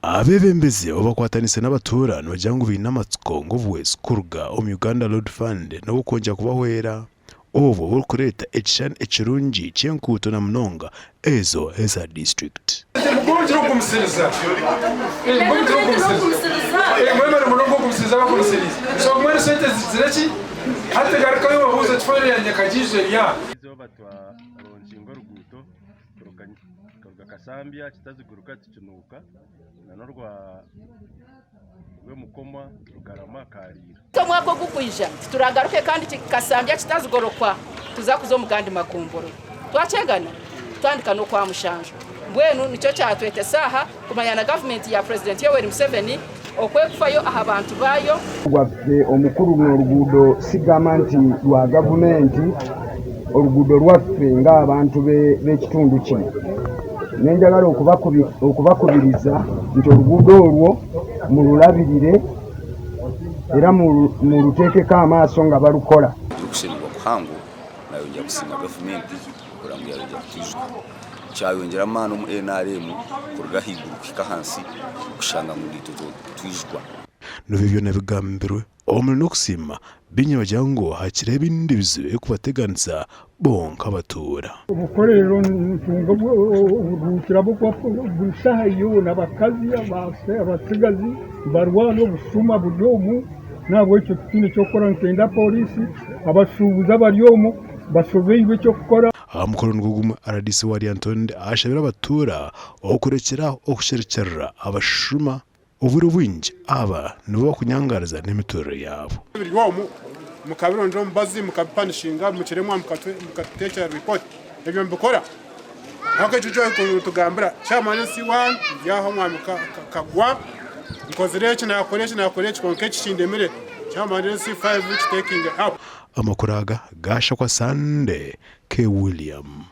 Abeebembezi obu bakwatanise n'abatuura nibagira ngu baine amatsiko ngu obuhwezi kuruga omu Uganda Road Fund n'obw'okwongyera kubahwera obwo oburikureeta ekishushani ekirungi ky'enkuuto na munonga ezo eza disiturikiti. Eizooba twaronkinga oruguuto kuruga Kasambya Kitaziguruka Kinuuka nana orwa Rwemukoma Rugarama Kaariiro. Omwaka ogukwija tituragaruke kandi Kasambya Kitazigorokwa tuza kuza omu gandi magomborora. Twakyegana kutandika n'Okwamushanju. Mbwenu nikyo kyatwetesa aha kumanya na gavumenti ya Purezidenti Yoweri Museveni oku erikufayo aha bantu baayo. Gwaffe omukuru n'oruguudo sigamba nti rwa gavumenti, oruguudo rwaffe ng'abantu b'ekitundu kino. Nenjagala okubakubiriza nti oruguudo orwo mururabirire era muruteekeko amaaso nga barukora. Okushemererwa kuhango nayongyera kusiima gavumenti kureba ngu yayongyera kutwijuka. Kyayongyera amaani omu NRM kuruga ahaiguru kuhika ahansi kushanga ngu naitwe twijukwa. N'obu ebyo byona bigambirwe, omuri n'okusiima, baingi nibagira ngu hakiriho ebindi bizibu ebirikubateganisa bo nk'abatuura. Obukorero nitunga oburuhukiro ahabw'okuba buri shaaha yoona abakazi, abatsigazi nibarwana obusuma buri omu n'ahabw'ekyo titwine ky'okukora nitwenda pooriisi, abashuubuzi abari omu bashobeirwe eky'okukora. Aha mukoro nigwo gumwe, rdc wa Lyantonde ashabire abatuura okurekyera aho okusherekyerera abashuma. Obwire obwingi aba nibo bakunyangariza n'emiturire yaabo. Biri omu mukabirondera omubazi mukabipanishinga mukiremwa mukatutekyera report ebyo mubikora kwonka ekyo ekyorikutugambira chairman C1 ndi aho omwami Kagwa nkozire eki nakora eki nakora eki kwonka eki kindemire chairman C5 kitekinge up. Amakuru aga gaashakwa Sunday K. William.